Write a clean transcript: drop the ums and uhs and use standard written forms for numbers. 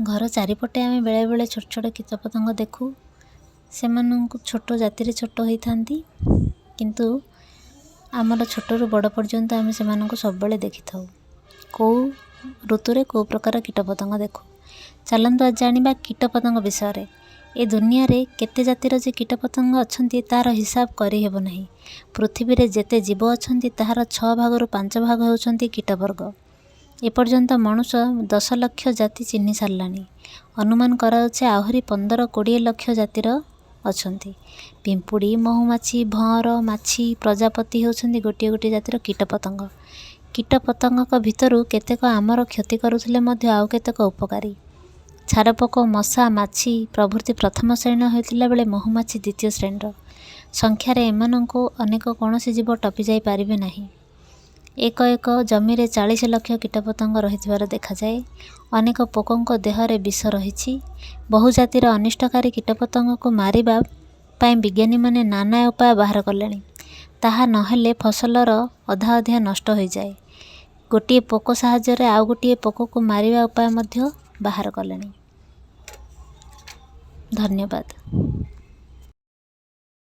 ଘର ଚାରିପଟେ ଆମେ ବେଳେବେଳେ ଛୋଟ ଛୋଟ କୀଟପତଙ୍ଗ ଦେଖୁ। ସେମାନଙ୍କୁ ଛୋଟ ଜାତିରେ ଛୋଟ ହେଇଥାନ୍ତି, କିନ୍ତୁ ଆମର ଛୋଟରୁ ବଡ଼ ପର୍ଯ୍ୟନ୍ତ ଆମେ ସେମାନଙ୍କୁ ସବୁବେଳେ ଦେଖିଥାଉ। କେଉଁ ଋତୁରେ କେଉଁ ପ୍ରକାର କୀଟପତଙ୍ଗ ଦେଖୁ, ଚାଲନ୍ତୁ ଆଜି ଜାଣିବା କୀଟପତଙ୍ଗ ବିଷୟରେ। ଏ ଦୁନିଆରେ କେତେ ଜାତିର ଯେ କୀଟପତଙ୍ଗ ଅଛନ୍ତି, ତା'ର ହିସାବ କରିହେବ ନାହିଁ। ପୃଥିବୀରେ ଯେତେ ଜୀବ ଅଛନ୍ତି, ତାହାର 6 ଭାଗରୁ 5 ଭାଗ ହେଉଛନ୍ତି କୀଟବର୍ଗ। ଏପର୍ଯ୍ୟନ୍ତ ମଣିଷ 10 ଲକ୍ଷ ଜାତି ଚିହ୍ନି ସାରିଲାଣି। ଅନୁମାନ କରାଯାଉଛି ଆହୁରି 15-20 ଲକ୍ଷ ଜାତିର ଅଛନ୍ତି। ପିମ୍ପୁଡ଼ି, ମହୁମାଛି, ଭଅଁର, ମାଛି, ପ୍ରଜାପତି ହେଉଛନ୍ତି ଗୋଟିଏ ଗୋଟିଏ ଜାତିର କୀଟପତଙ୍ଗ। କୀଟପତଙ୍ଗଙ୍କ ଭିତରୁ କେତେକ ଆମର କ୍ଷତି କରୁଥିଲେ ମଧ୍ୟ ଆଉ କେତେକ ଉପକାରୀ। ଛାରପୋକ, ମଶା, ମାଛି ପ୍ରଭୃତି ପ୍ରଥମ ଶ୍ରେଣୀର ହୋଇଥିଲା ବେଳେ ମହୁମାଛି ଦ୍ୱିତୀୟ ଶ୍ରେଣୀର। ସଂଖ୍ୟାରେ ଏମାନଙ୍କୁ ଅନେକ କୌଣସି ଜୀବ ଟପିଯାଇ ପାରିବେ ନାହିଁ। ଏକ ଏକ ଜମିରେ 40 ଲକ୍ଷ କୀଟପତଙ୍ଗ ରହିଥିବାର ଦେଖାଯାଏ। ଅନେକ ପୋକଙ୍କ ଦେହରେ ବିଷ ରହିଛି। ବହୁ ଜାତିର ଅନିଷ୍ଟକାରୀ କୀଟପତଙ୍ଗକୁ ମାରିବା ପାଇଁ ବିଜ୍ଞାନୀମାନେ ନାନା ଉପାୟ ବାହାର କଲେଣି। ତାହା ନହେଲେ ଫସଲର ଅଧା ଅଧିଆ ନଷ୍ଟ ହୋଇଯାଏ। ଗୋଟିଏ ପୋକ ସାହାଯ୍ୟରେ ଆଉ ଗୋଟିଏ ପୋକକୁ ମାରିବା ଉପାୟ ମଧ୍ୟ ବାହାର କଲେଣି। ଧନ୍ୟବାଦ।